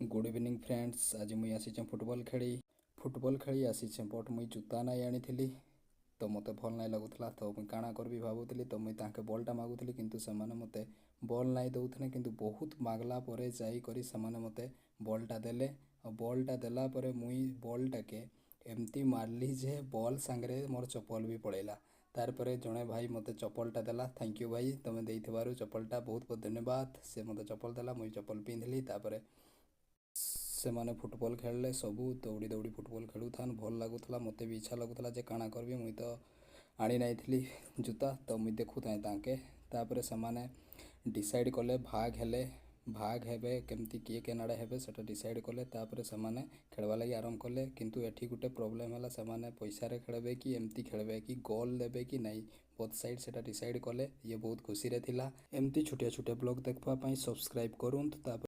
Good evening friends, ଆଜି ମୁଇଁ ଆସିଛେଁ football ଖେଳି। ଫୁଟବଲ୍ ଖେଳି ଆସିଛେଁ, ବଟ୍ ମୁଇଁ ଜୁତା ନାଇଁ ଆଣିଥିଲି ତ ମୋତେ ଭଲ୍ ନାଇଁ ଲାଗୁଥିଲା। ତ ମୁଇଁ କାଣା କରିବି ଭାବୁଥିଲି। ତ ମୁଇଁ ତାଙ୍କେ ବଲ୍ଟା ମାଗୁଥିଲି, କିନ୍ତୁ ସେମାନେ ମୋତେ ବଲ୍ ନାଇଁ ଦଉଥିଲେ। କିନ୍ତୁ ବହୁତ ମାଗଲା ପରେ ଯାଇକରି ସେମାନେ ମୋତେ ବଲ୍ଟା ଦେଲେ। ଆଉ ବଲ୍ଟା ଦେଲା ପରେ ମୁଇଁ ବଲ୍ଟାକେ ଏମିତି ମାରଲି ଯେ ବଲ୍ ସାଙ୍ଗରେ ମୋର ଚପଲ ବି ପଳେଇଲା। ତାର୍ ପରେ ଜଣେ ଭାଇ ମୋତେ ଚପଲଟା ଦେଲା। Thank you ଭାଇ, ତମେ ଦେଇଥିବାରୁ ଚପଲଟା ବହୁତ ବହୁତ ଧନ୍ୟବାଦ। ସେ ମୋତେ ଚପଲ ଦେଲା, ମୁଇଁ ଚପଲ ପିନ୍ଧିଲି। ତାପରେ ସେମାନେ ଫୁଟବଲ୍ ଖେଳିଲେ, ସବୁ ଦୌଡ଼ି ଦୌଡ଼ି ଫୁଟବଲ୍ ଖେଳୁଥାନ୍, ଭଲ ଲାଗୁଥିଲା। ମୋତେ ବି ଇଚ୍ଛା ଲାଗୁଥିଲା ଯେ କାଣା କରିବି, ମୁଇଁ ତ ଆଣି ନାଇଥିଲି ଜୁତା। ତ ମୁଇଁ ଦେଖୁଥାଏ ତାଙ୍କେ। ତାପରେ ସେମାନେ ଡିସାଇଡ଼୍ କଲେ, ଭାଗ ହେଲେ, ଭାଗ ହେବେ କେମିତି, କିଏ କେନ୍ ଆଡ଼େ ହେବେ ସେଟା ଡିସାଇଡ଼୍ କଲେ। ତାପରେ ସେମାନେ ଖେଳବା ଲାଗି ଆରମ୍ଭ କଲେ। କିନ୍ତୁ ଏଠି ଗୋଟେ ପ୍ରୋବ୍ଲେମ୍ ହେଲା, ସେମାନେ ପଇସାରେ ଖେଳିବେ କି ଏମିତି ଖେଳିବେ କି ଗୋଲ୍ ଦେବେ କି ନାଇଁ, ବୋଥ୍ ସାଇଡ଼୍ ସେଟା ଡିସାଇଡ଼୍ କଲେ। ଇଏ ବହୁତ ଖୁସିରେ ଥିଲା। ଏମିତି ଛୋଟିଆ ଛୋଟିଆ ବ୍ଲଗ୍ ଦେଖିବା ପାଇଁ ସବସ୍କ୍ରାଇବ୍ କରନ୍ତୁ। ତାପରେ